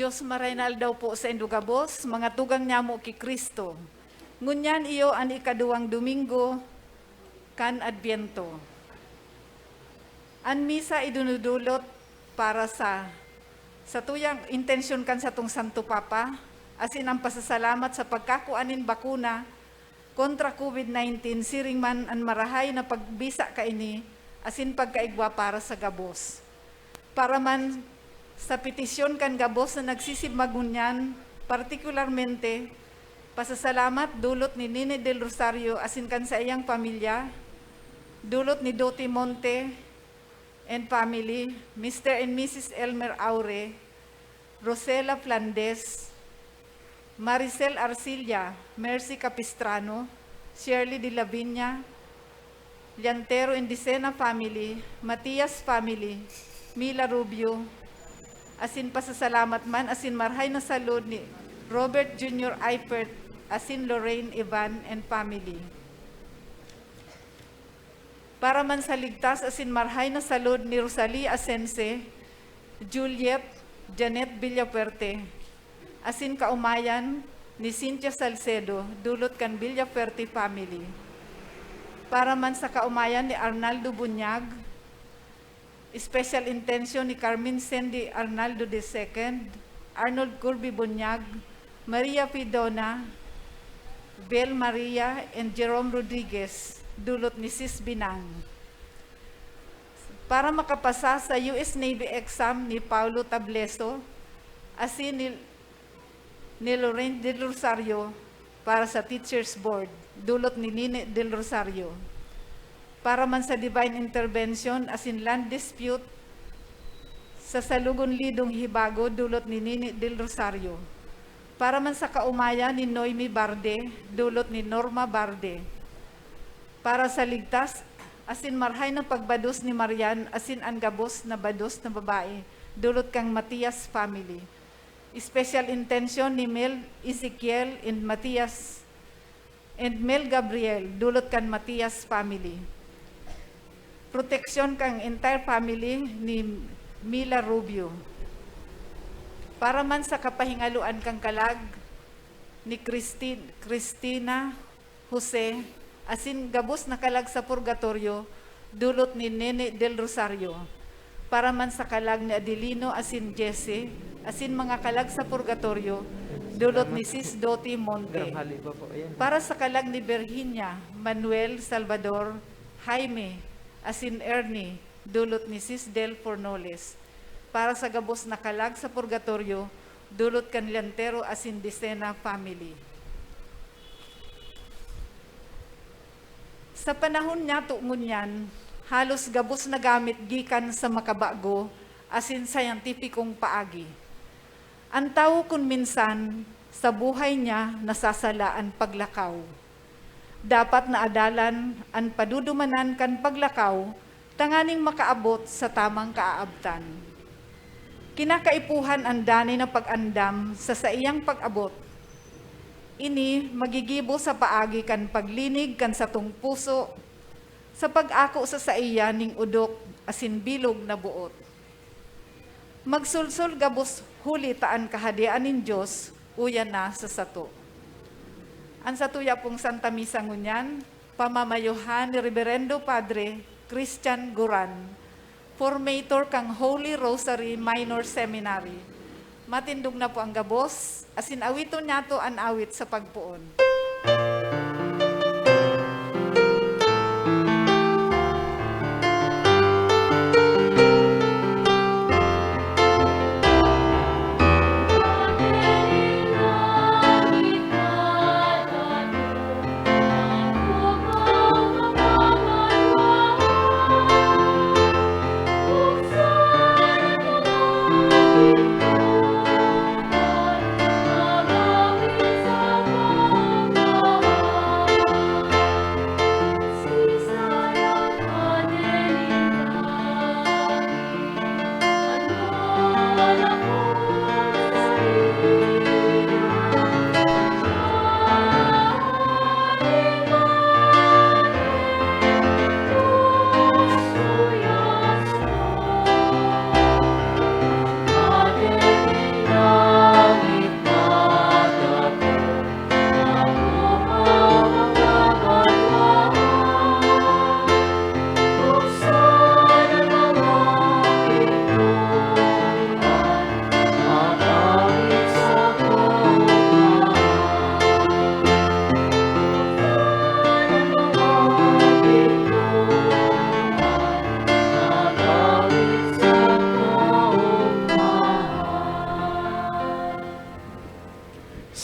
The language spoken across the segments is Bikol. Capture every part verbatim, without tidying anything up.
Dios, maray na aldaw po saindo gabos, mga tugang nyamo ki Cristo. Ngunyan iyo an ikaduwang Domingo kan Adbyento. An misa idinudulot para sa, sa tuyang intensyon kan satong Santo Papa, asin ang pasasalamat sa pagkakua nin bakuna kontra COVID nineteen, siring man an marahay na pagbisa kaini asin pagkaigwa para sa gabos. Para man sa petisyon kan gabos na nagsisigmag ngunyan, partikularmente, pasasalamat dulot ni Nini Del Rosario asin kan saiyang pamilya, dulot ni Doti Monte and family, Mister and Missus Elmer Aure, Rosela Flandes, Maricel Arcilla, Mercy Capistrano, Shirley de la Viña, Llantero and Dicena family, Matias family, Mila Rubio, asin pasasalamat man asin marhay na salud ni Robert Junior Eifert asin Lorraine Ivan and family. Para man sa ligtas asin marhay na salud ni Rosalie Asense, Juliet, Janet Villafuerte, asin kaomayan ni Cynthia Salcedo, dulot kan Villafuerte family. Para man sa kaomayan ni Arnaldo Bunyag, special intention ni Carmen Sandy Arnaldo the second, Arnold Kirby Bunyag, Maria Fidona, Bel Maria, and Jerome Rodriguez, dulot ni Sis Binang. Para makapasa sa U S Navy exam ni Paulo Tableso, asin ni, ni Lorraine Del Rosario para sa Teachers Board, dulot ni Nini Del Rosario. Para man sa divine intervention asin land dispute sa Salugon Lidong Hibago, dulot ni Nini Del Rosario. Para man sa kaomayan ni Noemi Barde, dulot ni Norma Barde. Para sa ligtas asin marhay na pagbados ni Marian asin an gabos na bados na babae, dulot kan Matias family. Special intention ni Mel Ezekiel and Matias, and Mel Gabriel, dulot kan Matias family. Proteksyon kan entire family ni Mila Rubio. Para man sa kapahingaloan kan kalag ni Christi-, Christina Jose, asin gabos na kalag sa purgatoryo, dulot ni Nene Del Rosario. Para man sa kalag ni Adelino asin Jesse, asin mga kalag sa purgatoryo, dulot ni Sis Doti Monte. Para sa kalag ni Virginia, Manuel, Salvador, Jaime, asin Ernie, dulot ni Sis Del Fornoles. Para sa gabos na kalag sa purgatoryo, dulot kan Llantero asin Dicena family. Sa panahon niyato ngunyan, halos gabos nagamit gikan sa makabago asin siyentipikong paagi. An tawo kun minsan, sa buhay niya nasasala an paglakaw. Dapat na adalan an padudumanan kan paglakaw tanganing makaabot sa tamang kaaabtan. Kinakaipuhan an danay na pag-andam sa saiyang pag-abot. Ini magigibo sa paagi kan paglinig kan satong puso, sa pag-ako sa saiya ning odok asin bilog na boot. Magsulsol gabos huli ta an Kahadean nin Dios uya na sa sato. An satuya pong Santa Misa ngunyan, pamamayohan ni Reberendo Padre Christian Goran, formator kan Holy Rosary Minor Seminary. Matindog na po ang gabos, asin awiton niyato an awit sa pagpoon.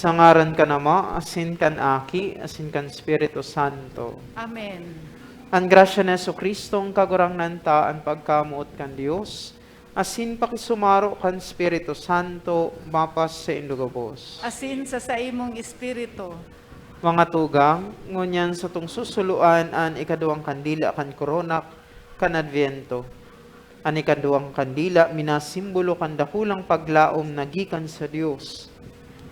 Sa ngaran kan Ama, asin kan Aki, asin kan Espiritu Santo. Amen. An grasya ni Jesu-Cristo, an Kagurangnan ta, an pagkamoot kan Dios, asin pakisumaro kan Espiritu Santo, mapasaindo gabos. Asin sa saimong espiritu. Mga tugang, ngunyan satong susuloan an ikaduwang kandila kan korona kan Adviento. An ikaduwang kandila minasimbolo kan dakulang paglaom na gikan sa Dios.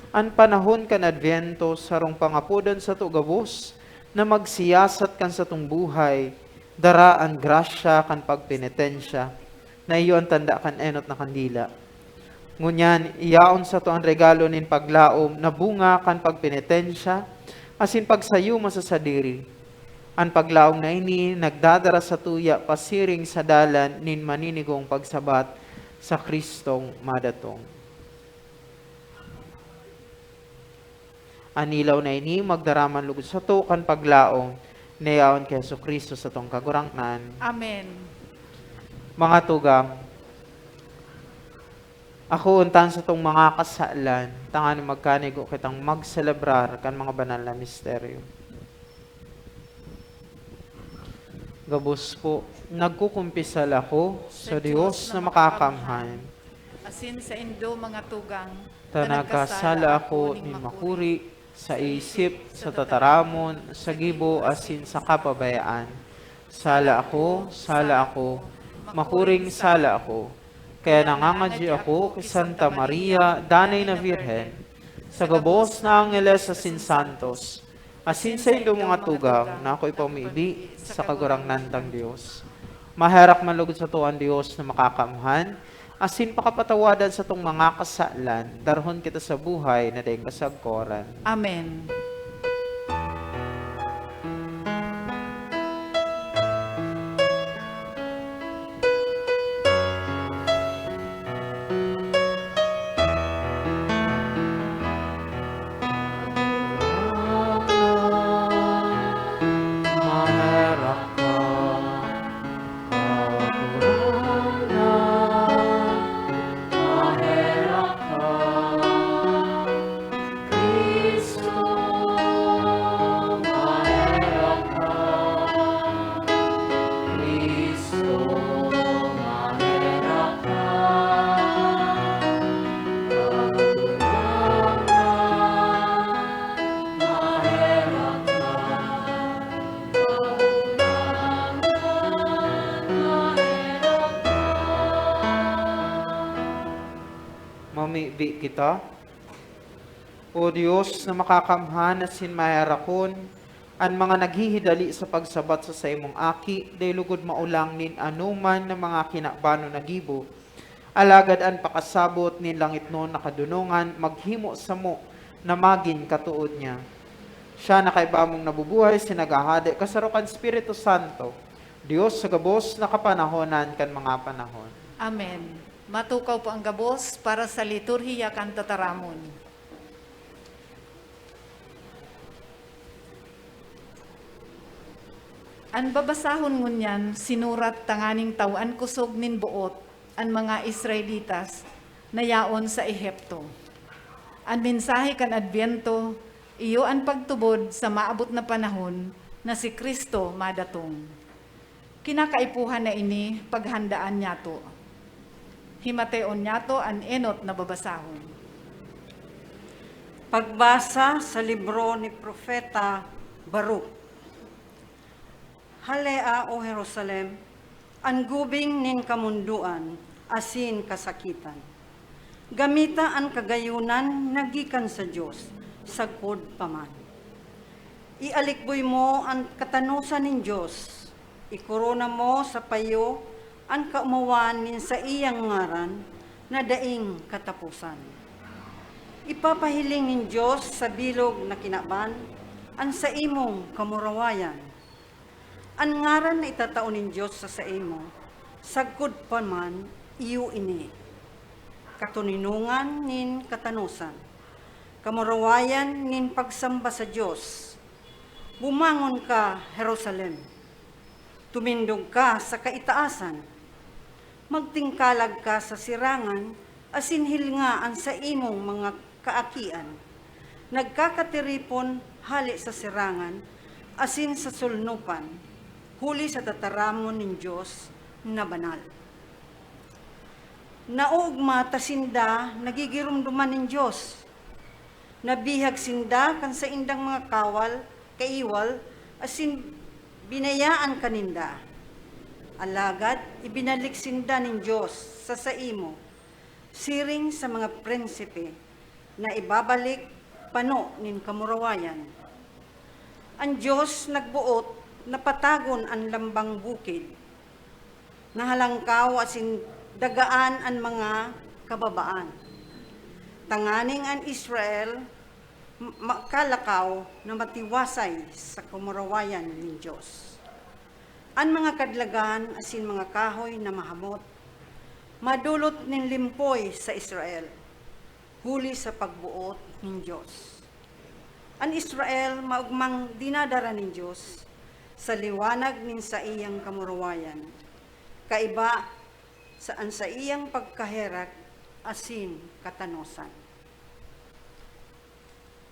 An panahon kan Adviento sarong pangapodan sato gabos na magsiyasat kan satong buhay, dara an grasya kan pagpenitensya, na iyo an tanda kan enot na kandila. Ngunyan, iyaon sato an regalo nin paglaom na bunga kan pagpenitensya asin pagsayuma sa sadiri. An paglaom na ini nagdadara satuya pasiring sa dalan nin maninigong pagsabat sa Cristong madatong. An ilaw na ini magdara man logod sato kan paglaom na yaon ki Jesu-Cristo satong Kagurangnan. Amen. Mga tugang, akoon ta an satong mga kasalan, tanganing magkanigo kitang magselebrar kan mga banal na misteryo. Gabos po, nagkukumpisal ako sa Dios na makakamhan. Asin saindo, mga tugang, ta nagkasala ako nin makuri sa isip, sa tataramon, sa gibo, asin sa kapabayaan. Sala ako, sala ako, makuring sala ako. Kaya nangangadyi ako ki Santa Maria, Danay na Birhen, sa gabos na angheles asin santos, asin saindo mga tugang na ako ipamibi sa Kagurangnan tang Dios. Maherak man logod sato an Dios na makakamhan, asin pakapatawadan satong mga kasalan, darahon kita sa buhay na daing kasagkoran. Amen. Mamibi kita. O Dios na makakamhan asin maherakon, an mga naghihidali sa pagsabat sa saimong Aki, dai lugod maolang nin anoman na mga kinabanon na gibo. Alagad an pakasabot nin langitnon na kadonongan maghimo samo na magin katood niya. Siya na kaiba mong nabubuhay asin naghahade kasaro kan Espiritu Santo, Dios sa gabos na kapanahonan kan mga panahon. Amen. Matukaw po ang gabos para sa liturhiya kan tataramon. An babasahon ngunyan sinurat tanganing tawan kosog nin boot an mga Israelitas na yaon sa Ehipto. An mensahe kan Adbyento, iyo an pagtubod sa maabot na panahon na si Cristo madatong. Kinakaipuhan na ini paghandaan nyato. Himateon nyato an enot na babasahon. Pagbasa sa libro ni Propeta Baruch. Halea, O Jerusalem, an gubing nin kamondoan asin kasakitan. Gamita an kagayonan na gikan sa Dios, sagkod pa man. Ialikboy mo an katanosan nin Dios, ikorona mo sa payo an kaomawan nin saiyang ngaran na daing kataposan. Ipapahiling nin Dios sa bilog na kinaban an saimong kamurawayan. An ngaran na itatao nin Dios sa saimo, sagkod pa man, iyo ini: katoninongan nin katanosan, kamurawayan nin pagsamba sa Dios. Bumangon ka, Jerusalem! Tumindog ka sa kaitaasan! Magtingkalag ka sa sirangan asin hilnga an saimong mga kaakian. Nagkakatiripon hale sa sirangan asin sa solnopan, huli sa tataramon nin Dios na banal. Naoogma ta sinda nagigiromdoman nin Dios. Nabihag sinda kan saindang mga kawal, kaiwal, asin binayaan ka ninda. Alagad ibinalik sinda nin Dios sa saimo, siring sa mga prinsipe na ibabalik pano nin kamurawayan. An Dios nagboot na patagon an lambang bukid, nahalangkaw asin dagaan an mga kababaan, tanganing an Israel m-, makalakaw na matiwasay sa kamurawayan nin Dios. An mga kadlagan asin mga kahoy na mahamot, madolot nin limpoy sa Israel, huli sa pagboot nin Dios. An Israel maogmang dinadara nin Dios sa liwanag nin saiyang kamurawayan, kaiba sa an saiyang pagkaherak asin katanosan.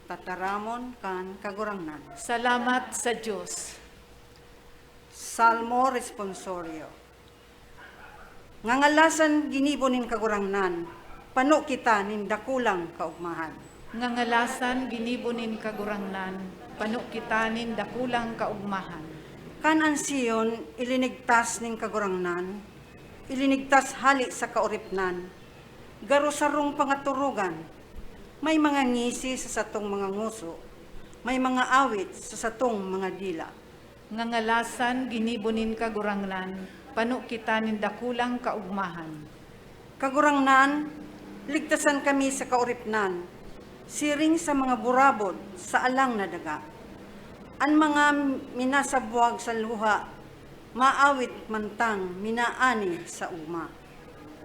Tataramon kan Kagurangnan. Salamat sa Dios. Salmo Responsorio. Ngangalasan ginibo nin Kagurangnan, pano kita nin dakulang kaogmahan. Ngangalasan ginibo nin Kagurangnan, pano kita nin dakulang kaogmahan. Kan an Sion ilinigtas nin Kagurangnan, ilinigtas hale sa kaoripnan, garo sarong pangatorogan. May mga ngisi sa satong mga ngoso, may mga awit sa satong mga dila. Ngangalasan ginibo nin Kagurangnan, pano kita nin dakulang kaogmahan. Kagurangnan, ligtasan kami sa kaoripnan, siring sa mga burabod sa alang na daga. An mga minasabwag sa luha, maawit mantang minaani sa ugma.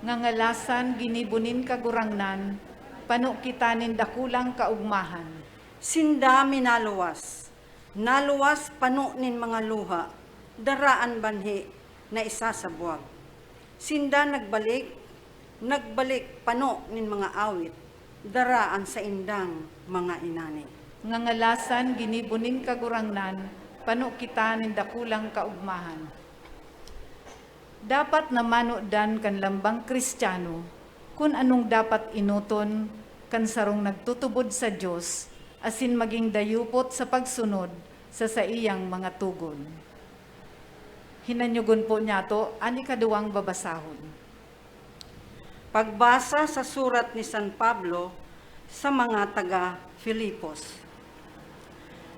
Ngangalasan ginibo nin Kagurangnan, pano kita nin dakulang kaogmahan. Sinda minaluwas, naluwas pano nin mga luha, dara an banhi na isasabwag. Sinda nagbalik, nagbalik pano nin mga awit, dara an saindang mga inani. Ngangalasan ginibo nin Kagurangnan, pano kita nin dakulang kaogmahan. Dapat na manodan kan lambang Kristiyano kun anong dapat enoton kan sarong nagtutubod sa Dios asin magin dayupot sa pagsunod sa saiyang mga togon. Hinanyogon po niyato an ikaduwang babasahon. Pagbasa sa surat ni San Pablo sa mga taga Filipos.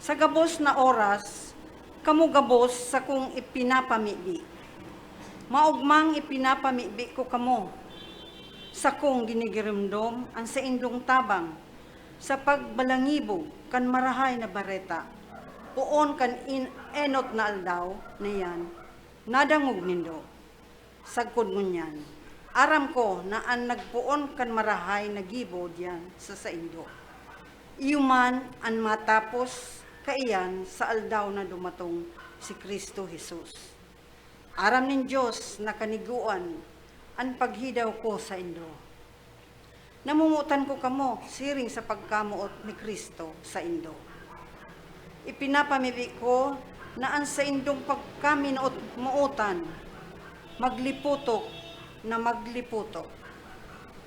Sa gabos na oras, kamo gabos sakong ipinapamibi. Maogmang ipinapamibi ko kamo. Sakong ginigiromdom an saindong tabang sa pagbalangibog kan Marahay na Bareta, poon kan in-, enot na aldaw na iyan, nadangog nindo. Sagkod ngunyan, aram ko na an nagpoon kan marahay na gibo diyan sa saindo. Iyo man an matapos kaiyan sa aldaw na dumatong si Cristo Jesus. Aram nin Dios na kanigoan an paghidaw ko saindo. Namomotan ko kamo siring sa pagkamoot ni Cristo saindo. Ipinapamibi ko na an saindong pagkaminoot-mootan maglipotok na maglipotok,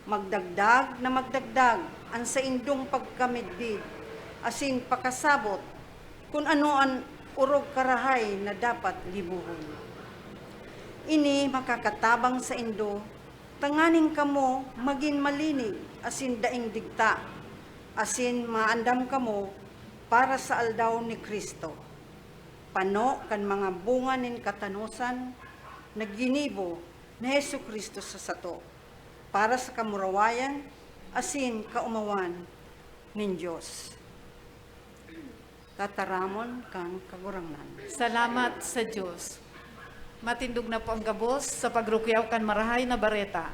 magdagdag na magdagdag an saindong pagkamidbid asin pakasabot kun ano an orog karahay na dapat gibohon. Ini makakatabang saindo tanganing kamo magin malinig asin daing digta, asin maandam kamo para sa aldaw ni Cristo. Pano kan mga bunga nin katanosan na ginibo ni Jesu-Cristo sa sato, para sa kamurawayan asin kaomawan nin Dios. Tataramon kan Kagurangnan. Salamat sa Dios. Matindog na po ang gabos sa pagrukyaw kan Marahay na Bareta.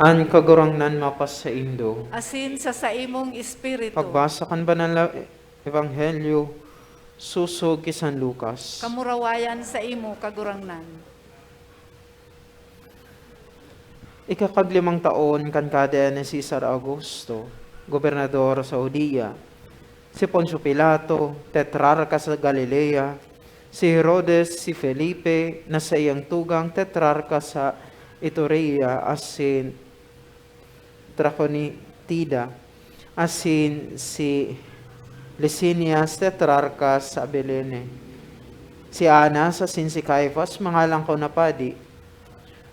An Kagurangnan mapasaindo. Asin sa saimong espiritu. Pagbasa kan Banal na Ebanghelyo sosog ki San Lucas. Kamurawayan sa imo, Kagurangnan. Ikakaglimang taon kan kade ni Cesar Augusto, gobernador sa Judea, si Poncio Pilato, tetrarka sa Galilea, si Herodes, si Felipe, na saiyang tugang, tetrarka sa Iturea, asin Traconitida, asin si Licinias, tetrarka sa Abilene, si Anas asin si Caifas, mga langkaw na padi.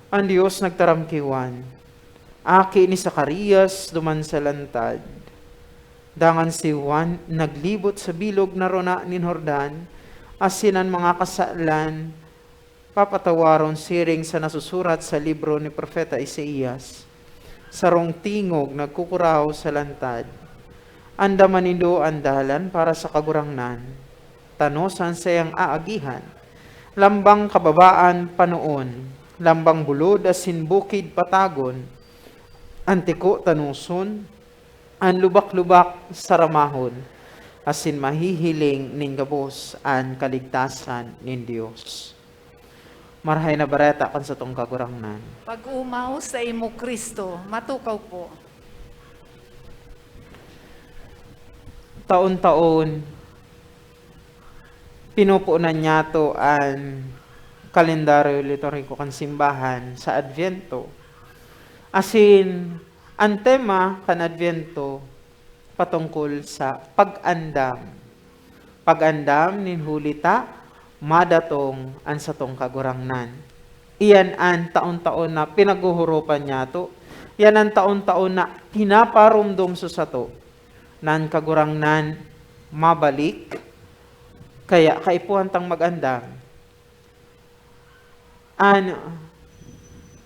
An Dios nagtaram ki Juan, aki ni Zacarias, duman sa lantad. Dangan si Juan naglibot sa bilog na rona nin Jordan, asin an mga kasalan papatawaron siring sa nasusurat sa libro ni Propeta Isaias, "Sarong tingog nagkukurahaw sa lantad, 'Andaman nindo an dalan para sa Kagurangnan, tanosan saiyang aagihan. Lambang kababaan panoon, lambang bulod asin bukid patagon, an tiko tanoson, an lubak-lubak saramahon, asin mahihiling nin gabos an kaligtasan nin Dios." Marahay na Bareta kan satong Kagurangnan. Pag-omaw sa imo, Kristo, matukaw po. Taon-taon, pinupunan niyato an kalendaryo liturhiko kan simbahan sa Adviento. Asin, an tema kan Adviento patungkol sa pag-andam. Pag-andam nin huli ta madatong an satong Kagurangnan. Iyan an taon-taon na pinaghuhuropan niyato. Iyan an taon-taon na pinaparomdom sa sato na an Kagurangnan mabalik, kaya kaipuhan tang mag-andam. An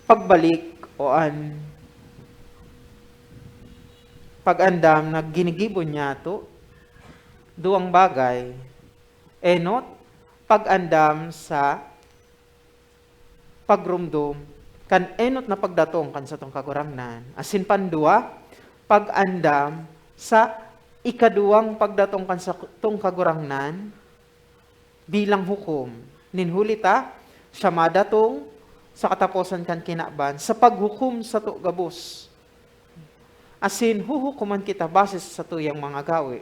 pagbalik o an pag-andam na ginigibo niyato, duwang bagay. Enot, pag-andam sa pagromdom kan enot na pagdatong kan satong Kagurangnan. Asin pandua, pag-andam sa ikaduwang pagdatong kan satong Kagurangnan bilang hukom. Nin huli ta, siya madatong sa kataposan kan kinaban sa paghukom sato gabos. Asin huhukoman kita base sa satuyang mga gawe.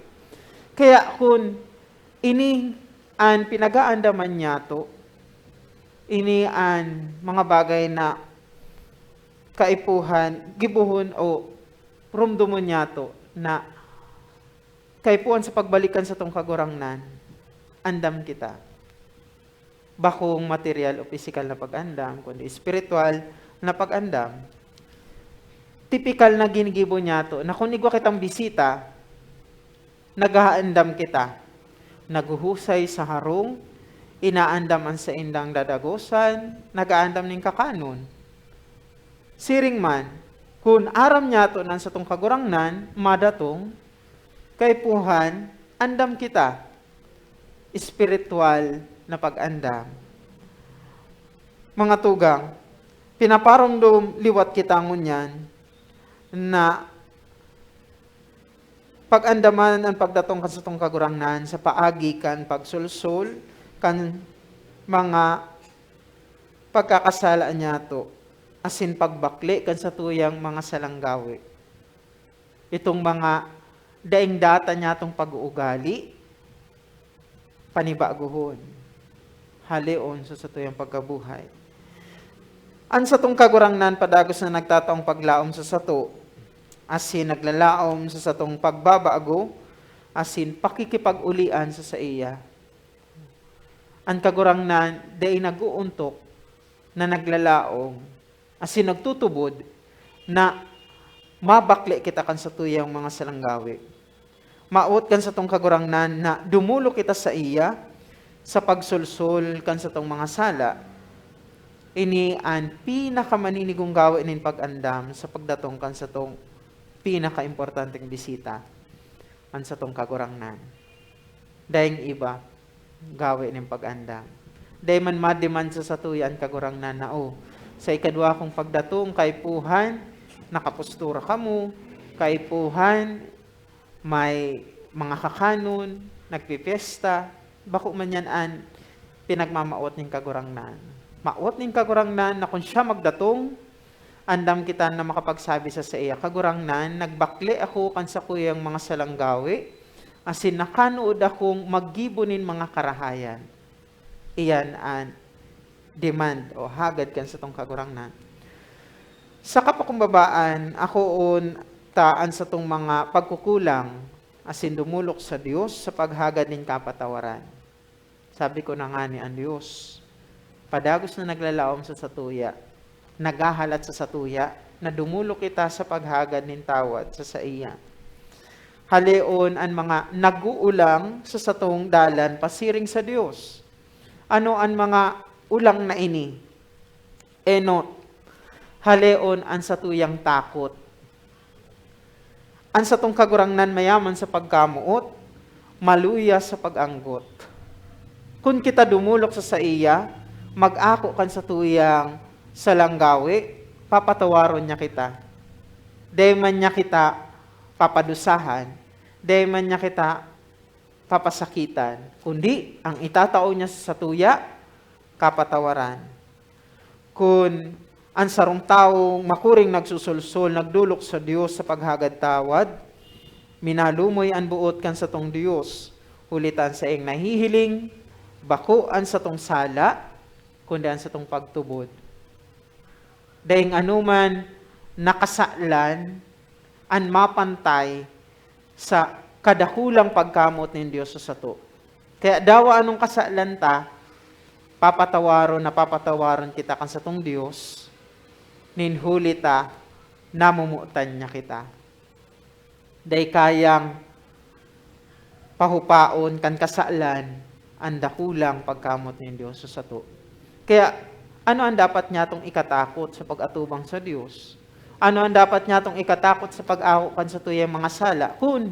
Kaya kun ini an pinag-aandaman niyato, ini an mga bagay na kaipuhan, gibohon o romdomon niyato na kaipuhan sa pagbalik kan satong Kagurangnan, andam kita. Bakong material o pisikal na pag-andam, kundi espiritual na pag-andam. Tipikal na ginigibo niyato na kun igwa kitang bisita, naghahaandam kita. Naghuhusay sa harong, inaandam an saindang dadagosan, nag-aandam nin kakanon. Siring man, kun aram niyato na an satong Kagurangnan madatong, kaipuhan, andam kita. Espiritual na pag-andam. Mga tugang, pinaparomdom liwat kita ngunyan na pag-andaman an pagdatong kan satong Kagurangnan sa paagi kan pagsolsol kan mga pagkakasala niyato, asin pagbakle kan satuyang mga salang gawe. Itong mga daing data niyatong pag-uugali, panibagohon, haleon sa satuyang pagkabuhay. An satong Kagurangnan padagos na nagtataong paglaom sa sato, asin naglalaom sa satong pagbabago, asin pakikipag-ulian sa saiya. An Kagurangnan dai nag-oontok na naglalaom, asin nagtutubod na mabakle kita kan satuyang mga salang gawe. Mawot kan satong Kagurangnan na dumolok kita saiya sa pagsolsol kan satong mga sala. Ini an pinakamaninigong gawe nin pag-andam sa pagdatong kan satong pinakaimportanteng bisita, an satong Kagurangnan. Daing iba, gawe nin pag-andam. Dai man ma-demand sa satuya an Kagurangnan na, "O, sa ikadwa kong pagdatong, kaipuhan, Nakapostura kamo, kaipuhan, may mga kakanon, nagpipiyesta, bako man yan an pinagmamawot nin Kagurangnan. Mawot nin Kagurangnan na kun siya magdatong, andam kita na makapagsabi sa saiya, "Kagurangnan, nagbakle ako kan sakuyang mga salanggawi, asin nakanood akong maggibo nin mga karahayan." Iyan an demand o hagad kan satong Kagurangnan. Sa kapakumbabaan, akoon ta an satong mga pagkukulang asin dumolok sa Dios sa paghagad nin kapatawaran. Sabi ko na ngani, an Dios, padagos na naglalaom sa satuya, naghahalat sa satuya, na dumolok kita sa paghagad nin tawad sa saiya. Haleon an mga nag-uulang sa satong dalan pasiring sa Dios. Ano an mga ulang na ini? Enot, haleon an satuyang takot. An satong Kagurangnan mayaman sa pagkamoot, maluya sa pag-anggot. Kun kita dumolok sa saiya, mag-ako kan satuyang salanggawi, papatawaron niya kita. Dai man niya kita papadusahan, dai man niya kita papasakitan, kundi ang itatao niya sa satuya, kapatawaran. Kun an sarong tawong makuring nagsusolsol nagdolok sa Dios sa paghagad tawad, minalumoy an boot kan satong Dios, huli ta an saiyang nahihiling, bako an satong sala, kundi an satong pagtubod. Daing anoman nakasalan an mapantay sa kadakulang pagkamot nin Dios sa sato. Kaya dawa anong kasalan ta, papatawaron na papatawaron kita kan satong Dios, nin huli ta namomotan niya kita. Dai kayang pahupaon kan kasalan an dakulang pagkamot nin Dios sa sato. Kaya, ano an dapat nyatong ikatakot sa pag-atubang sa Dios? Ano an dapat nyatong ikatakot sa pag-ako kan satuyang mga sala? Kun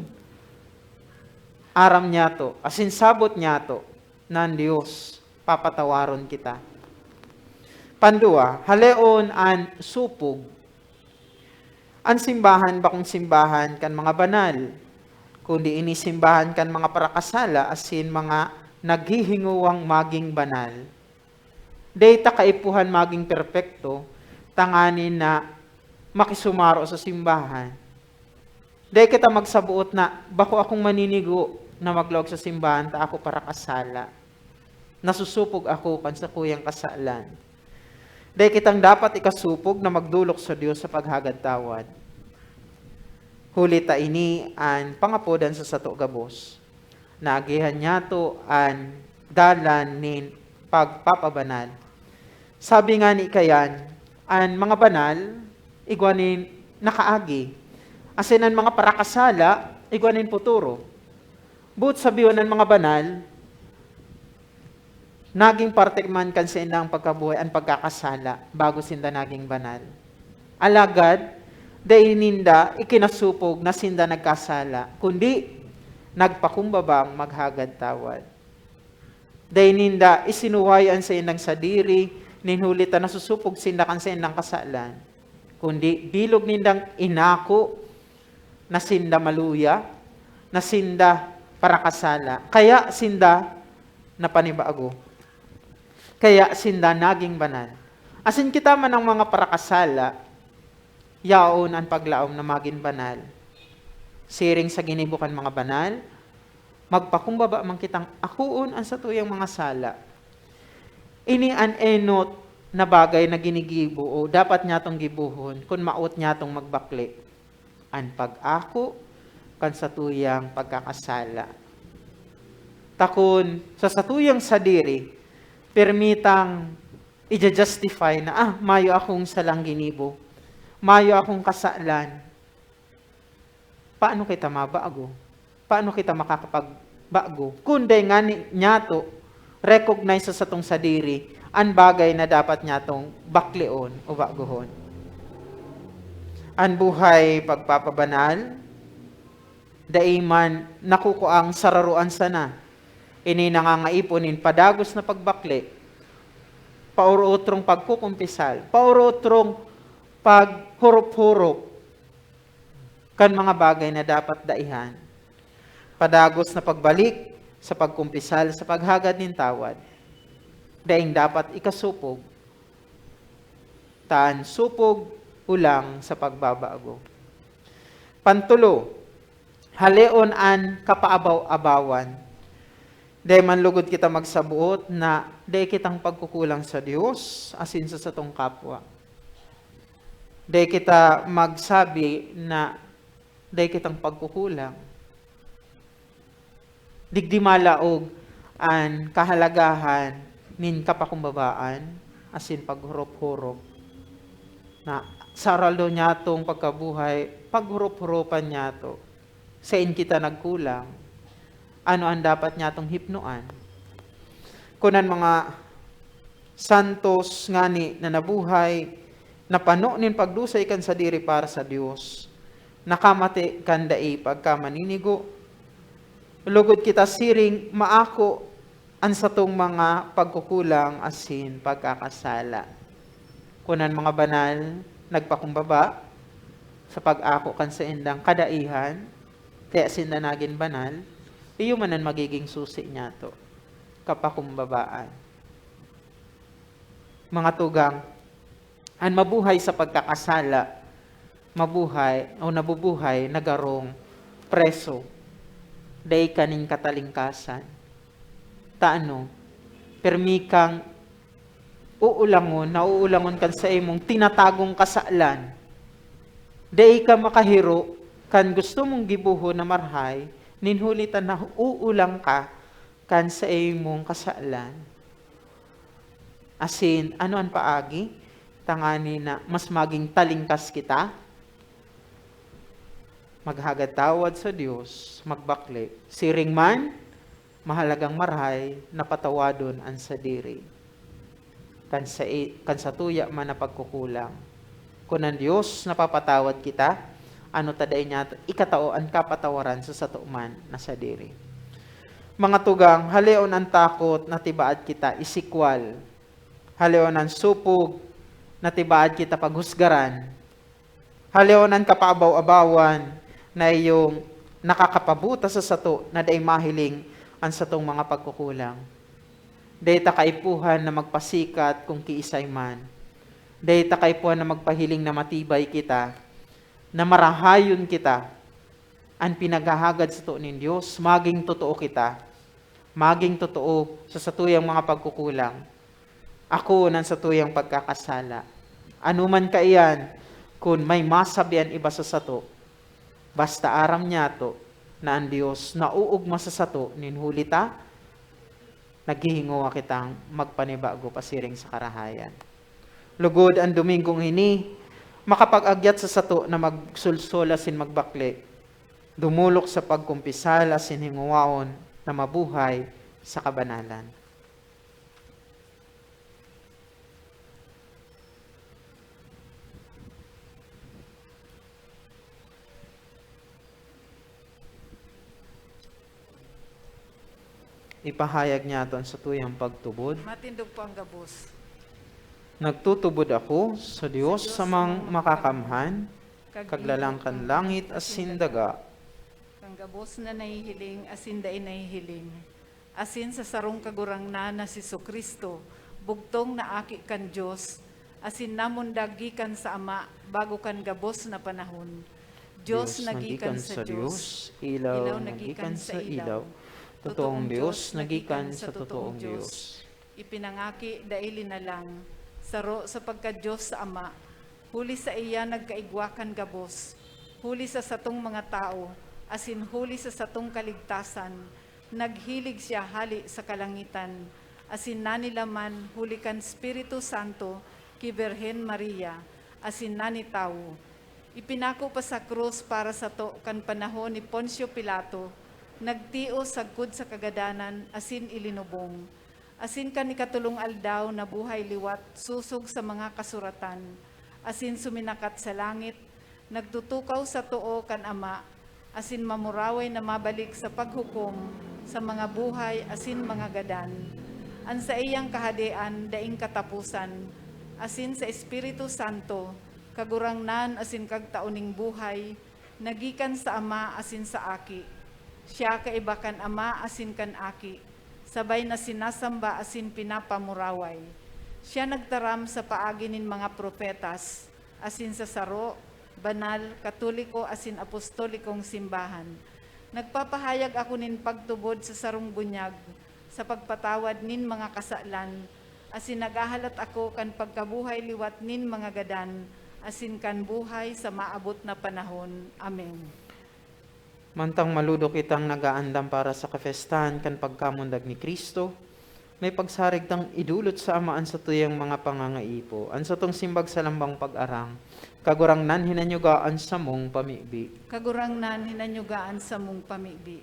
aram nyato, asin sabot nyato, na an Dios papatawaron kita. Pandua, haleon an supog. An simbahan bakong simbahan kan mga banal, kundi ini simbahan kan mga parakasala asin mga naghihingowang maging banal. Dai ta kaipuhan maging perpekto tanganing na makisumaro sa simbahan. Dai kita magsaboot na, "Bako akong maninigo na maglaog sa simbahan ta ako parakasala. Nasusupog ako kan sakuyang kasalan." Dai kitang dapat ikasupog na magdolok sa Dios sa paghagad tawad. Huli ta ini an pangapodan sa sato gabos. Naagihan nyato an dalan nin pagpapabanal. Sabi ngani kayan, an mga banal, igwa nin nakaagi. Asin an mga parakasala, igwa nin puturo. Boot sabihon an mga banal, naging parte man kan saindang pagkabuhay an pagkakasala bago sinda naging banal. Alagad, dai ninda ikinasupog na sinda nagkasala, kundi nagpakumbabang maghagad tawad. Dai ninda isinuway an saindang sadiri, nin huli ta nasusupog sinda kan saindang kasalan, kundi bilog nindang inako na sinda maluya, na sinda parakasala. Kaya sinda napanibago. Kaya sinda naging banal. Asin kita man ang mga parakasala, yaon an paglaom na magin banal. Siring sa ginibo kan mga banal, magpakumbaba man kitang akoon an satuyang mga sala. Ini an enot na bagay na ginigibo o dapat nyatong gibohon kun maot nyatong magbakle, an pag-ako kan satuyang pagkakasala. Ta kun sa satuyang sadiri, pirmi tang ija-justify na, "Ah, mayo akong salang ginibo. Mayo akong kasalan." Paano kita mabago? Paano kita makakapagbago? Kun dai ngani nyato recognize sa satong sadiri an bagay na dapat nyatong bakleon o bagohon. An buhay pagpapabanal, dai man nakukuang sararoan sana. Ini nangangaipo nin padagos na pagbakle, paorotrong pagkukumpisal, paorotrong paghurop-hurop, kan mga bagay na dapat daihan. Padagos na pagbalik sa pagkumpisal sa paghagad nin tawad. Daing dapat ikasupog, ta an supog ulang sa pagbabago. Pantulo, haleon an kapaabaw-abawan. Dai man lugod kita magsaboot na dai kitang pagkukulang sa Dios asin sa satong kapwa. Dai kita magsabi na dai kitang pagkukulang. Digdi malaog an kahalagahan nin kapakumbabaan asin paghurop-hurop, na sa aroaldaw nyatong pagkabuhay, paghurop-huropan nyato. Sain kita nagkulang? Ano an dapat nyatong hipnoan? Kun an mga santos ngani na nabuhay, napano nin pagdusay kan sadiri para sa Dios, nakamate kan dai pagkamaninigo, lugod kita siring maako an satong mga pagkukulang asin pagkakasala. Kun an mga banal nagpakumbaba sa pag-ako kan saindang kadaihan, kaya sinda nagin banal, iyo man an magiging susi nyato, kapakumbabaan. Mga tugang, an mabuhay sa pagkakasala, mabuhay o nabubuhay na garong preso, dai ka nin katalingkasan. Ta ano, pirmi kang uulangon, nauulangon kan saimong tinatagong kasalan. Dai ka makahiro kan gusto mong gibohon na marahay, nin huli ta nauulang ka kan saimong kasalan. Asin, ano an paagi tangani na mas magin talingkas kita? Maghagad tawad sa Dios, magbakle. Siring man, mahalagang marahay na patawadon an sadiri kan sa, kan satuya man na pagkukulang. Kun an Dios napapatawad kita, ano ta dai niya ikatao an kapatawaran sa sato man na sadiri? Mga tugang, haleon an takot na tibaad kita isikwal. Haleon an supog na tibaad kita paghusgaran. Haleon an kapaabaw-abawan na iyong nakakapabuta sa sato na dai mahiling an satong mga pagkukulang. Dai ta kaipuhan na magpasikat kun kiisay man. Dai ta kaipuhan na magpahiling na matibay kita, na marahayon kita. An pinaghahagad sato nin Dios, maging totoo kita. Maging totoo sa satuyang mga pagkukulang. Ako nan satuyang pagkakasala. Ano man kaiyan, kun may masabi an iba sa sato, basta aram niyato na an Dios nauugma sa sato nin huli ta naghihingowa kitang magpanibago pasiring sa karahayan. Lugod an Domingong ini makapag-agyat sa sato na magsolsol asin magbakle, dumolok sa pagkumpisal asin hingowaon na mabuhay sa kabanalan. Ipahayag niyato an satuyang pagtubod. Matindog po ang gabos. Nagtutubod ako sa Dios Samang Makakamhan, Kaglalang kan langit asin daga. Kan gabos na nahihiling asin dai nahihiling, asin sa sarong Kagurangnan na si Jesu-Cristo, bugtong na Aki kan Dios, asin namundag gikan sa Ama bago kan gabos na panahon. Dios na gikan sa Dios, ilaw na gikan sa ilaw, totoong Dios na gikan sa totoong Dios. Ipinangaki, dai linalang, saro sa pagka-Dios sa Ama, huli saiya nagkaigwa kan gabos, huli sa satong mga tawo, asin huli sa satong kaligtasan, naghilig siya hale sa kalangitan, asin nanilaman huli kan Espiritu Santo ki Birhen Maria, asin nanitawo. Ipinako pa sa krus para sato kan panahon ni Poncio Pilato, nagtios sagkod sa kagadanan asin ilinubong. Asin kan ikatolong aldaw nabuhay liwat sosog sa mga kasuratan, asin suminakat sa langit, nagtutukaw sa too kan Ama, asin mamuraway na mabalik sa paghukom sa mga buhay asin mga gadan. An saiyang kahadean daing kataposan, asin sa Espiritu Santo, Kagurangnan asin Kagtao ning buhay, Nagikan sa Ama asin sa Aki. Siya kaiba kan Ama asin kan Aki, sabay na sinasamba asin pinapamuraway. Siya nagtaram sa paagi nin mga propetas, asin sa saro, banal, katoliko asin apostolikong simbahan. Nagpapahayag ako nin pagtubod sa sarong bunyag, sa pagpatawad nin mga kasalan, asin naghahalat ako kan pagkabuhay liwat nin mga gadan, asin kan buhay sa maabot na panahon. Amen. Mantang maludo kitang nag-aandam para sa kapyestahan kan pagkamundag ni Cristo, may pagsarig tang idolot sa Ama an satuyang mga pangangaipo, an satong simbag sa lambang pag-arang, Kagurangnan, hinanyuga an samong pamibi. Kagurangnan, hinanyuga an samong pamibi.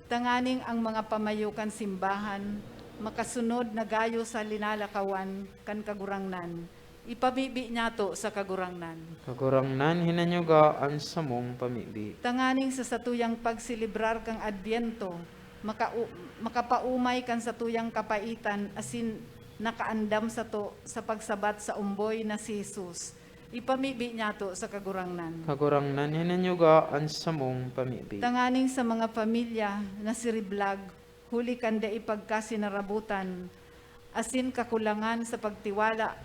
Tanganing ang mga pamayo kan simbahan makasunod na gayo sa linalakawan kan Kagurangnan, ipamibi nyato sa Kagurangnan. Kagurangnan, hinanyuga an samong pamibi. Tanganing sa satuyang pagselebrar kan Adbyento, makau-, makapaumay kan satuyang kapaitan asin nakaandam sato sa pagsabat sa omboy na si Jesus, ipamibi nyato sa Kagurangnan. Kagurangnan, hinanyuga an samong pamibi. Tanganing sa mga pamilya na siriblag huli kan dai pagkasinarabotan asin kakulangan sa pagtiwala,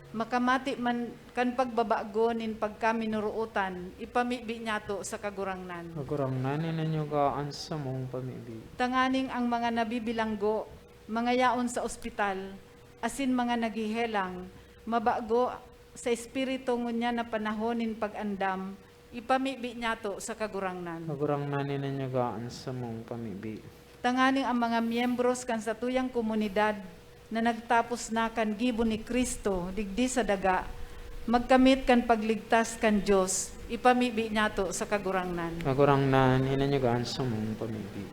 makamati man kan pagbabago nin pagkaminorootan, ipamibi nyato sa Kagurangnan. Kagurangnan, hinanyuga an samong pamibi. Tanganing ang mga nabibilanggo, mga yaon sa ospital, asin mga naghehelang, mabago sa espiritu ngunyan na panahon nin pag-andam, ipamibi nyato sa Kagurangnan. Kagurangnan, hinanyuga an samong pamibi. Tanganing ang mga miyembros kan satuyang komunidad na nagtapos na kan gibo ni Cristo digdi sa daga, magkamit kan pagligtas kan Dios, ipamibi nyato sa Kagurangnan. Kagurangnan, hinanyuga an samong pamibi.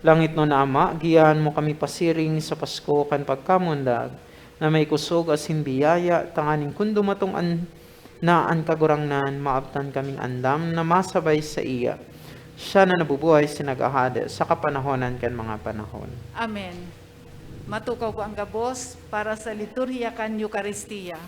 Langitnon na Ama, giyahan mo kami pasiring sa Pasko kan pagkamundag na may kusog asin biyaya, tanganing kun dumatong an, na an Kagurangnan, maabtan kaming andam na masabay saiya. Siya na nabubuhay asin naghahade sa kapanahonan kan mga panahon. Amen. Matukaw ko an gabos para sa liturhiya kan Eukaristia.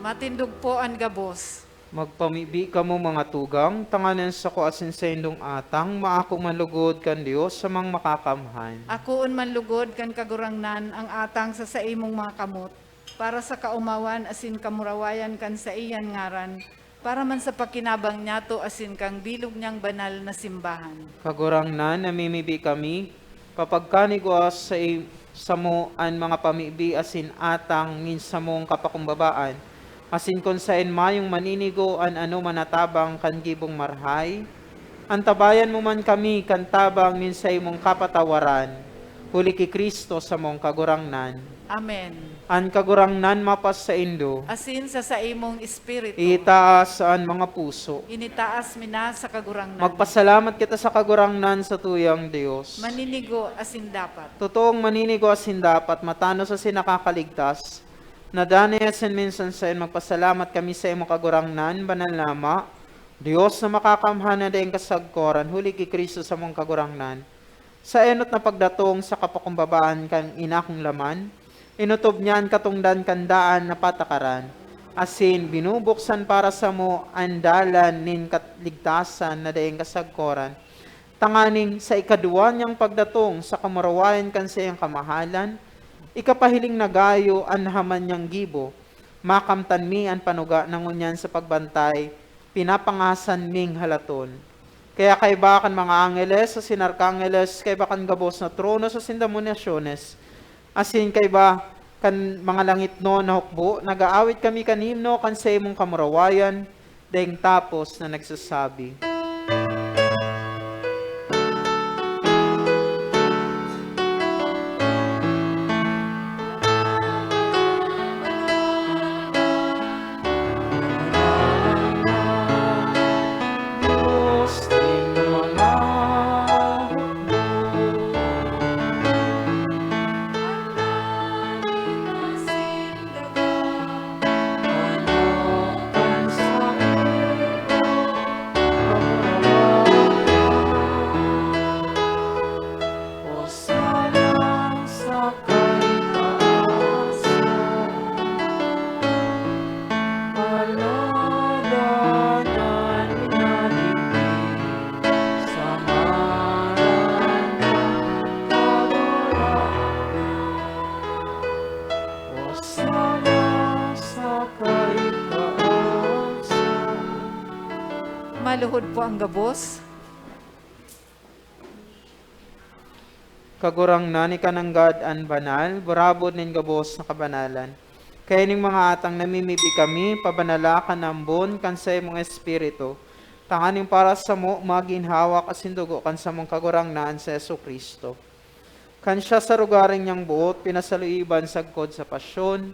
Matindog po an gabos. Magpamibi kamo, mga tugang, tanganing an sako asin saindong atang maako man lugod kan Dios sa Amang Makakamhan. Akoon man lugod kan Kagurangnan ang atang sa saimong mga kamot, para sa kaomawan asin kamurawayan kan saiyang ngaran, para man sa pakinabang niyato asin kan bilog niyang banal na simbahan. Kagurangnan, namimibi kami, papagkanigwa sa i-, samo an mga pamibi asin atang nin samong kapakumbabaan, asin kun saen mayong maninigo an anoman na tabang kan gibong marahay, Antabayan mo man kami kan tabang nin saimong kapatawaran, huli ki Cristo samong Kagurangnan. Amen. An Kagurangnan mapasaindo. Asin sa saimong espiritu. Itaas an mga puso. Initaas mi na sa Kagurangnan. Magpasalamat kita sa Kagurangnan, sa tuyang Dios. Maninigo asin dapat. Totoong maninigo asin dapat, matanos asin nakakaligtas. Nadani asin minsan saen magpasalamat kami sa imo, Kagurangnan, Banal na Ama, Dios na makakamhan na daing kasagkoran, huli ki Cristo samong Kagurangnan. Sa enot na pagdatong sa kapakumbabaan kan Ina kong Laman, inotob niya an katongdan kan daan na patakaran, asin binubuksan para samo an dalan nin kaligtasan na daing kasagkoran, tanganing sa ikaduwa niyang pagdatong sa kamurawayan kan saiyang kamahalan, ikapahiling na gayo an nahaman niyang gibo. Makamtan mi an panuga na ngunyan sa pagbantay, pinapangasan ming halaton. Kaya kaiba kan mga angeles asin arkangeles, kaiba kan gabos na tronos asin dominasyones, asin kaiba kan mga langitnon na hukbo, nag-aawit kami kan himno kan saimong kamurawayan, daing tapos na nagsasabi. Hosana sa kaitaasan. Maluhod po ang gabos. Kagurangnan, ika nanggad an banal, burabod nin gabos na kabanalan. Kaya ning mga atang namimibi kami, pabanala kan ambon kan saimong Espiritu, tanganing para samo magin hawak asin dugo kan samong Kagurangnan si Jesu-Cristo. Kan siya sa rogaring niyang boot pinasaluiban sagkod sa pasyon,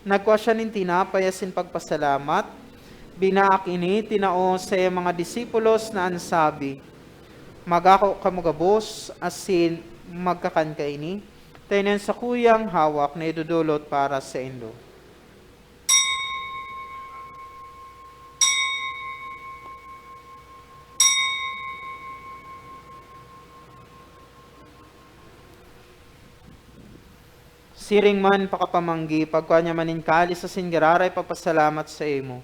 nagkua siya nin tinapay asin pagpasalamat, binaak ini, tinao sa iyang mga disipulos na an sabi, "Magako kamo gabos asin magkakan kaini, ta ini an sakuyang hawak na idodolot para saindo." Siring man pakapamanggi, pagkua niya man nin kalis asin giraray pagpasalamat saimo,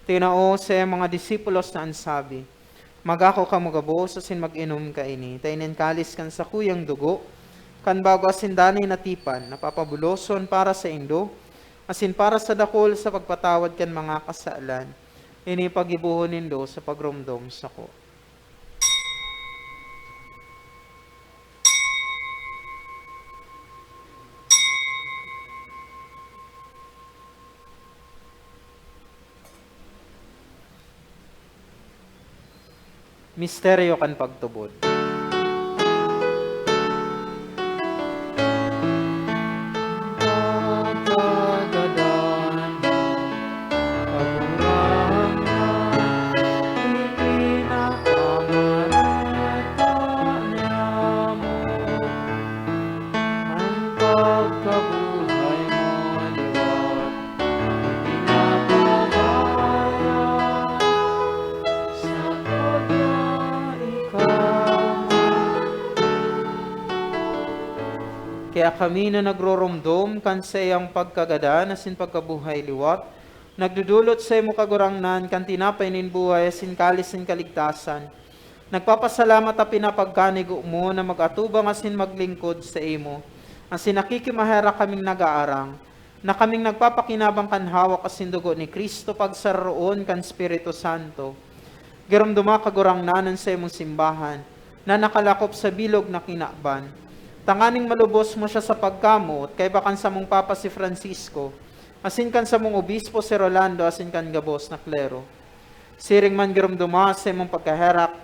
tinao sa iyang mga disipulos na an sabi, "Magako kamo gabos asin mag-inom kaini, ta ini an kalis kan sakuyang dugo, kan bago asin danay na tipan, na papabuloson para saindo asin para sa dakul sa pagpatawad kan mga kasalan. Ini paggibohon nindo sa pagromdom sako." Misteryo kan pagtubod. Pagkagadan mo, Kagurangnan, ipinapamarata niamo an pagkabuhay mo liwat. Kaya kami na nagroromdom kan saiyang pagkagadan asin pagkabuhay liwat, nagdodolot saimo, Kagurangnan, kan tinapay nin buhay asin kalis nin kaligtasan. Nagpapasalamat ta pinapagkanigo mo na mag-atubang asin maglingkod saimo, asin nakikimaherak kaming nag-aarang, na kaming nagpapakinabang kan hawak asin dugo ni Cristo pagsararoon kan Espiritu Santo. Giromdoma, Kagurangnan, an saimong simbahan na nakalakop sa bilog na kinaban, tanganing malubos mo siya sa pagkamoot kaiba kan samong Papa si Francisco, asin kan samong Obispo si Rolando, asin kan gabos na klero. Siring man giromdoma sa imong pagkaherak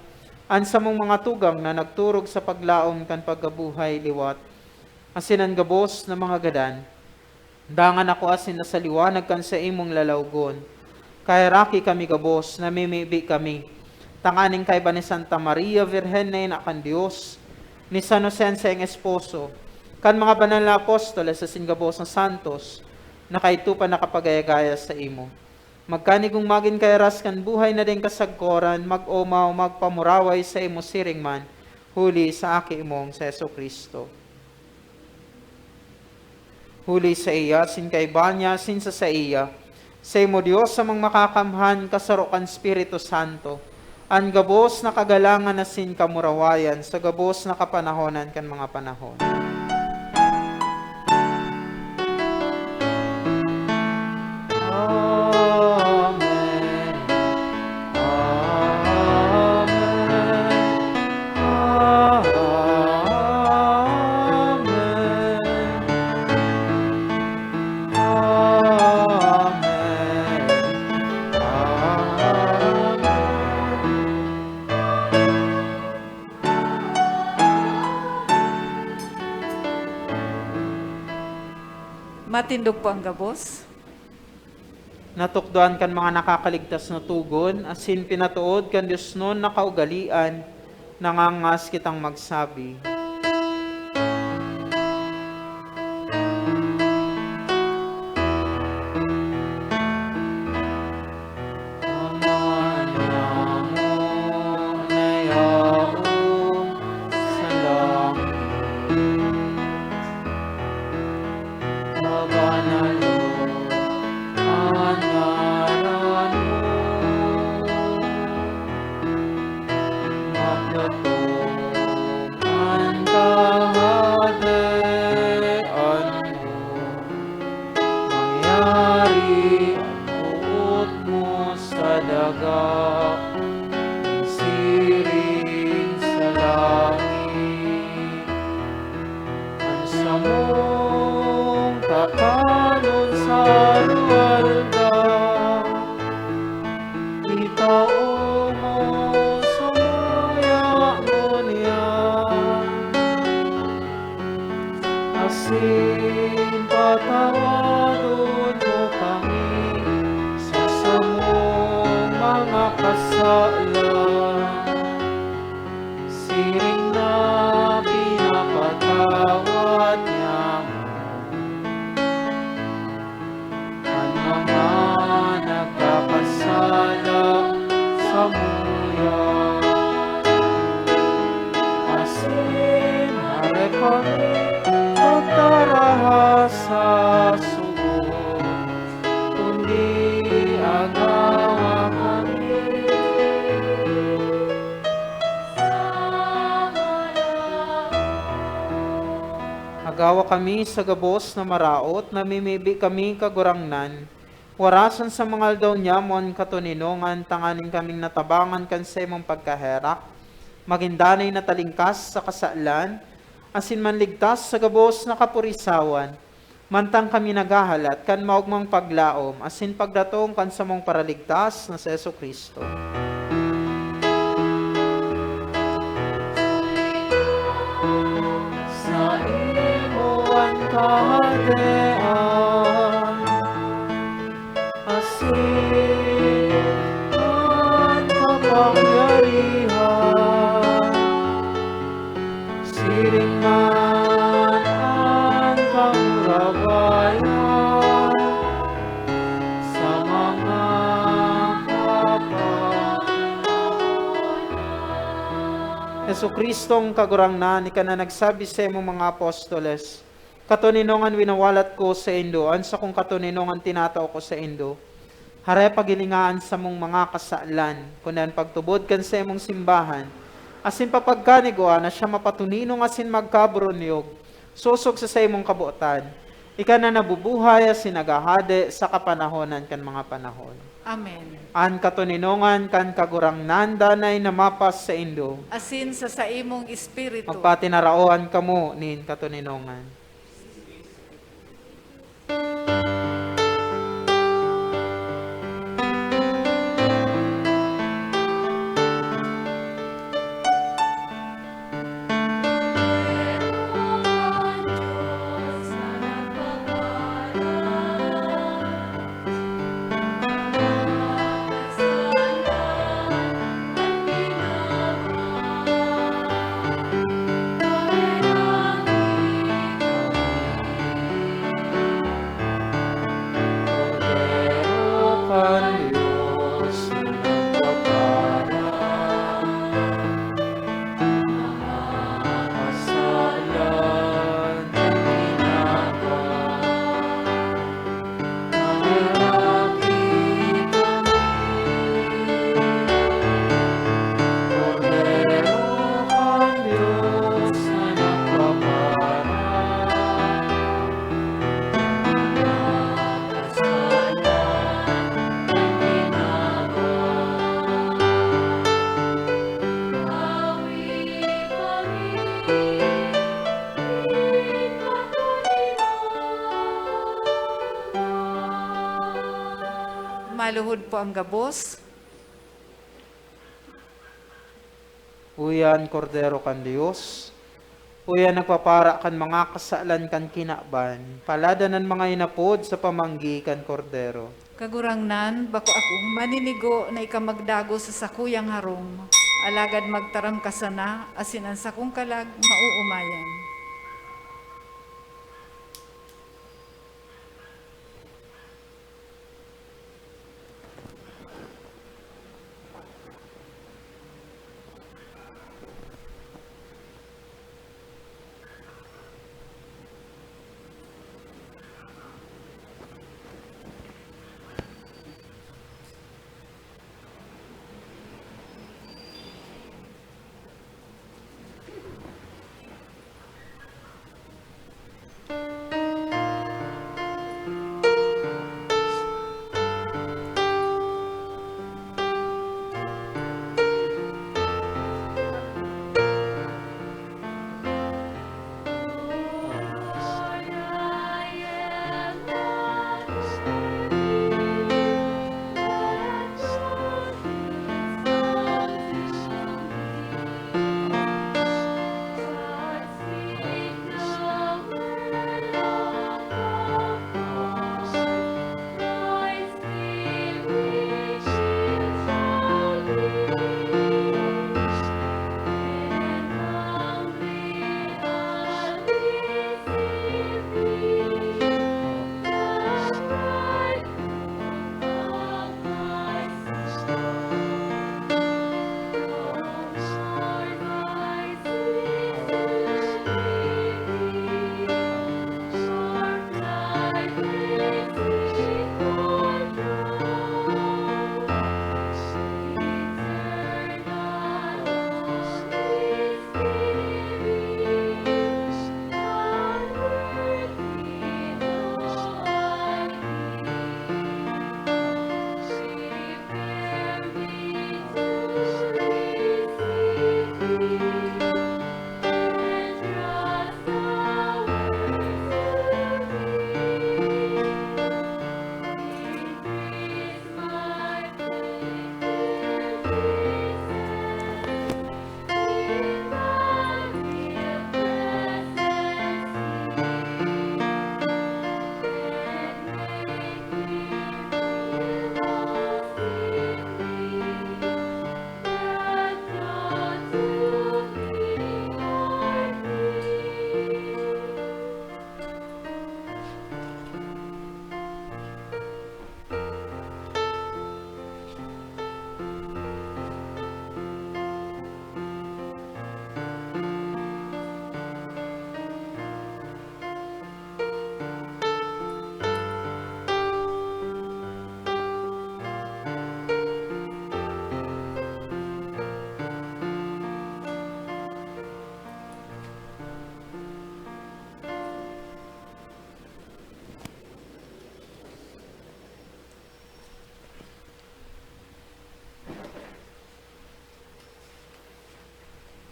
An samong mga tugang na nagturog sa paglaom kan pagkabuhay liwat, asin an gabos na mga gadan, dangan ako asin nasaliwanag kan saimong lalawgon. Kaheraki kami gabos, namimibi kami, tanganing kaiba ni Santa Maria, Birhen na Ina kan Dios, ni San Jose an saiyang esposo, kan mga banal na apostoles asin gabos na santos, na kaidto pa nakapagayagaya saimo. Magkanigong magin kairas kan buhay na daing kasagkoran, mag-omaw, magpamuraway saimo siring man, huli sa Aki mong si Jesu-Cristo. Huli saiya, asin kaiba niya, asin sa saiya, saimo Dios, Amang Makakamhan, kasaro kan Espiritu Santo, an gabos na kagalangan asin kamurawayan sa gabos na kapanahonan kan mga panahon. Amen. Amen. Amen. Amen. Amen. Matindog po ang gabos. Natukdoan kan mga nakakaligtas na togon, asin pinatood kan diosnon na kaugalean, nangangas kitang magsabi. Ama nyamo na yaon sa langit, pabanalon an ngaran mo, magdatong an kahadean mo. Mangyari an boot mo sa daga, siring sa langit. An samong kakanon sa aroaldaw, itao mo samuya ngunyan, asin patawadon mo kami sa samong mga kasalan, siring na pinapatawad niamo an mga nagkakasala samuya. Asin hare kami pagtaraha sa sugo, kundi agawa kami. Agawa kami sa gabos na maraot, namimibi kami, Kagurangnan, warason sa mga aldaw nyamo an katoninongan, tanganing kaming natabangan kan saimong pagkaherak, magin danay na talingkas sa kasalan, asin manligtas sa gabos na kapurisawan, mantang kami naghahalat kan maogmang paglaom asin pagdatong kan samong Paraligtas na si Jesu-Cristo. Saimo an kahadean, asin an kapangyarihan, siring man an kamurawayan sa mga kapanahonan. Jesu-Cristong Kagurangnan, ika na nagsabi sa imong mga apostoles, "Katoninongan winawalat ko saindo, an sakong katoninongan tinatao ko saindo." Hare, paghilinga an samong mga kasalan, kundi an pagtubod kan saimong simbahan, asin papagkanigwa na siya mapatoninong asin magkaburunyog, sosog sa saimong kabotan. Ika na nabubuhay asin naghahade sa kapanahonan kan mga panahon. Amen. An katoninongan kan Kagurangnan danay na mapasaindo. Asin sa saimong espiritu. Magpatinaraohan kamo nin katoninongan. Maluhod po ang gabos. Uya an Kordero kan Dios. Uya an nagpapara kan mga kasalan kan kinaban. Palada an mga inapod sa pamanggi kan Kordero. Kagurangnan, bako akong maninigo na ika magdagos sa sakuyang harong, alagad magtaram ka sana, asin an sakong kalag maoomayan.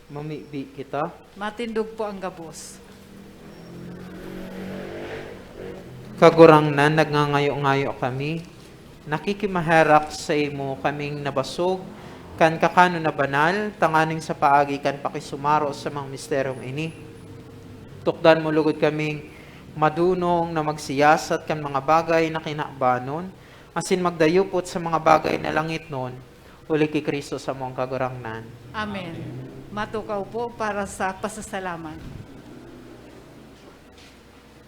Mamibi kita. Matindog po ang gabos. Kagurangnan, nagngangayo-ngayo kami. Nakikimaherak saimo kaming nabasog kan kakanon na banal, tanganing sa paagi kan pakisumaro sa mga misteryong ini, tukdan mo lugod kaming madunong na magsiyasat kan mga bagay na kinabanon, asin magdayupot sa mga bagay na langitnon, huli ki Cristo samong Kagurangnan. Amen. Matukaw po para sa pasasalamat.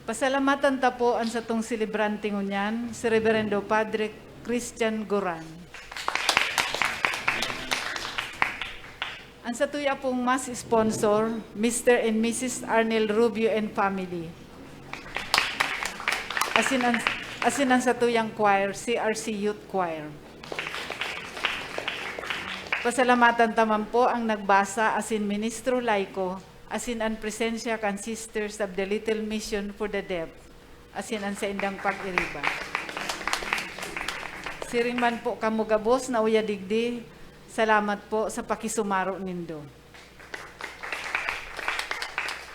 Pasalamatan ta po an satong selebrante ngunyan, si Reverendo Padre Christian Goran. An satuya pong mass sponsor, Mister and Missus Arnel Rubio and family. Asin an, asin an satuyang choir, C R C Youth Choir. Pasalamatan ta man po ang nagbasa asin ministro laiko, asin an presensya kan Sisters of the Little Mission for the Deaf, asin an saindang pag-iriba. Siring man po kamo gabos na uya digdi, salamat po sa pakisumaro nindo.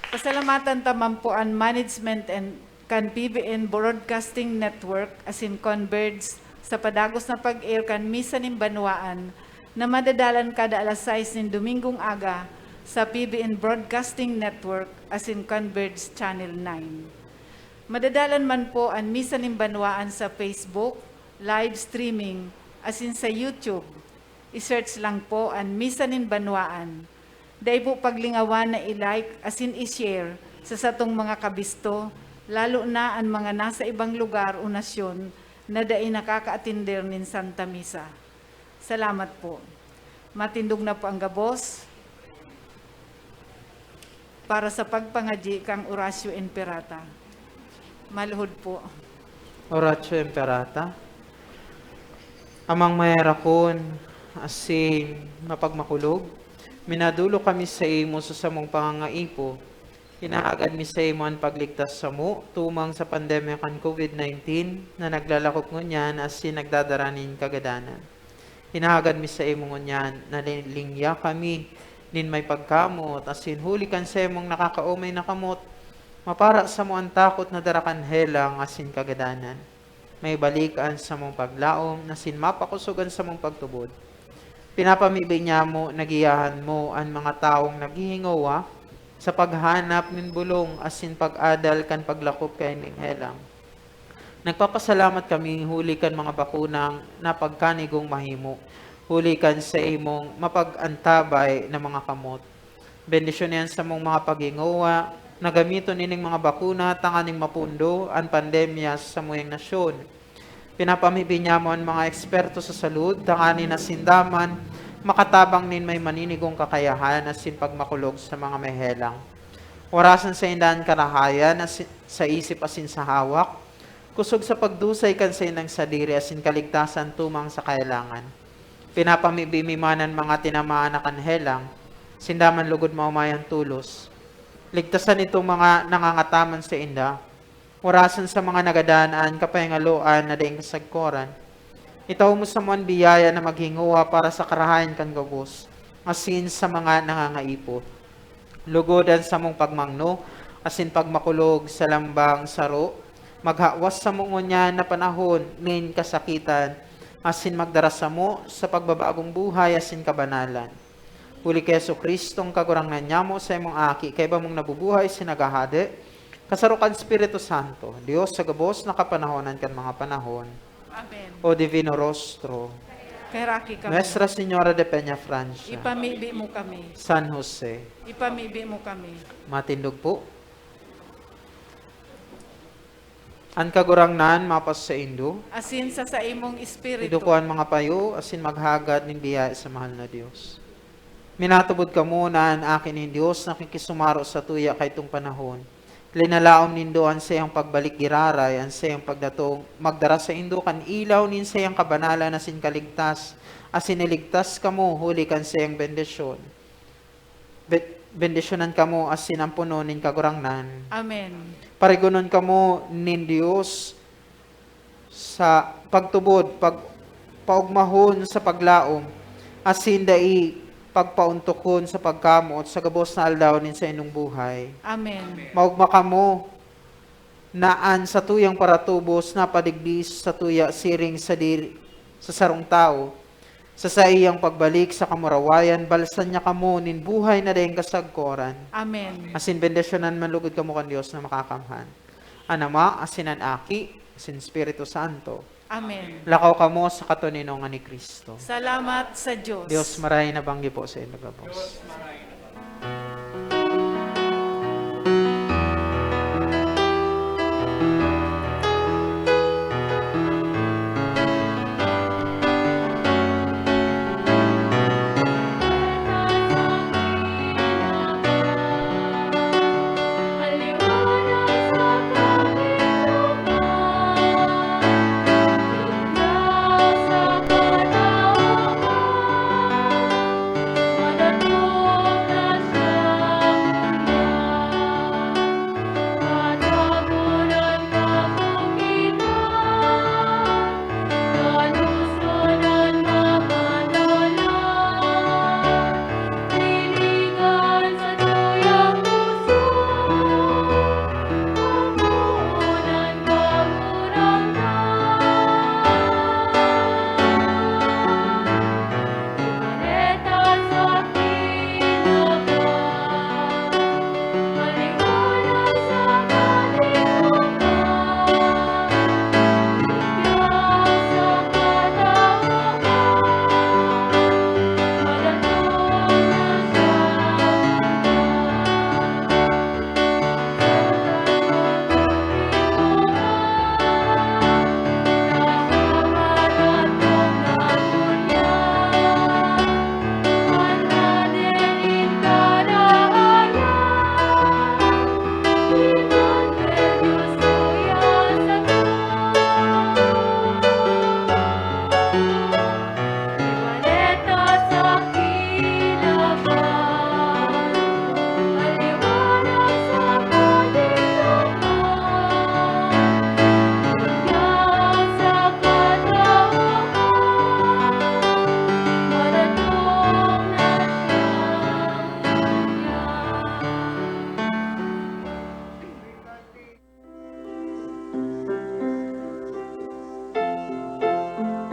Pasalamatan ta man po an management and kan P B N Broadcasting Network asin Converge sa padagos na pag-air kan Misa nin Banwaan na madadalan kada alas sais nin Domingong aga sa P B N Broadcasting Network asin Converge Channel nine. Madadalan man po an Misa nin Banwaan sa Facebook, live streaming, asin sa YouTube. I-search lang po an Misa nin Banwaan. Dai po paglingawan na i-like asin i-share sa satong mga kabisto, lalo na an mga nasa ibang lugar o nasyon na dai nakakaatender nin Santa Misa. Salamat po. Matindog na po ang gabos para sa pagpangadyi kan Oratio Imperata. Maluhod po. Oratio Imperata. Amang maherakon asin mapagmakulog, minadolok kami saimo sa samong pangangaipo. Hinahagad mi saimo an pagligtas samo tumang sa pandemya kan COVID nineteen na naglalakop ngunyan asin nagdadara nin kagadanan. Hinahagad mi saimo ngunyan na li-, lingya kami nin may pagkamot, asin huli kan saimong nakakaomay na kamot, mapara samo an takot na dara kan helang asin kagadanan. Maibalik an samong paglaom asin mapakosog an samong pagtubod. Pinapamibi niyamo na giyahan mo an mga tawong naghihingowa sa paghanap nin bolong asin pag-adal kan paglakop kaining helang. Nagpapasalamat kami huli kan mga bakunang napagkanigong mahimo, huli kan saimong mapag-antabay na mga kamot. Bendisyoni an samong mga paghingowa na gamiton ining mga bakuna tanganing mapondo an pandemya sa samuyang nasyon. Pinapamibi niyamo an mga eksperto sa salud tanganing sinda man makatabang nin may maninigong kakayahan asin pagmakulog sa mga may helang. Warasan sainda an karahayan asin, sa isip asin sa hawak, kosog sa pagdusay kan saindang sadiri asin kaligtasan tumang sa kahelangan. Pinapamibi mi man an mga tinamaan na kan helang, sinda man lugod maomay an tolos. Ligtasan itong mga nangangataman sainda. Warasan sa mga nagadan an kapahingaloan na daing kasagkoran. Itao mo samo an biyaya na maghingowa para sa karahayan kan gabos, asin sa mga nangangaipo. Lugod an samong pagmangno asin pagmakulog sa lambang saro, maghawas samo ngunyan na panahon nin kasakitan, asin magdara samo sa pagbabagong buhay asin kabanalan. Huli ki Jesu-Cristong Kagurangnan nyamo, saimong Aki, kaiba mong nabubuhay asin naghahade, kasaro kan Espiritu Santo, Dios sa gabos na kapanahonan kan mga panahon. Amen. O Divino Rostro, Kaheraki kami. Nuestra Señora de Peñafrancia, Ipamibi mo kami. San Jose, Ipamibi mo kami. Matindog po. An Kagurangnan mapasaindo. Asin sa saimong espiritu. Iduko an mga payo asin maghagad nin biyaya sa mahal na Dios. Minatubod kamo na an Aki nin Dios nakikisumaro satuya kaitong panahon. Linalaom nindo an saiyang pagbalik giraray, an saiyang pagdatong magdara saindo kan ilaw nin saiyang kabanalan asin kaligtas, asin iligtas kamo huli kan saiyang bendisyon. Be-, bendisyonan kamo asin amponon nin Kagurangnan. Amen. Parigonon kamo nin Dios sa pagtubod, pag-, paogmahon sa paglaom, asin dai pagpaontokon sa pagkamoot sa gabos na aldaw nin saindong buhay. Amen. Maogma kamo na an satuyang paratubos napadigdi sa satuya siring sadiri sa sarong tawo, sa saiyang pagbalik sa kamurawayan, balsan niya kamo nin buhay na daing kasagkoran. Amen. Asin bendisyonan man lugod kamo kan Dios na Makakamhan, an Ama, asin an Aki, asin Espiritu Santo. Amen. Lakaw kamo sa katoninongan ni Cristo. Salamat sa Diyos. Dios maray na banggi po sa inyo gabos.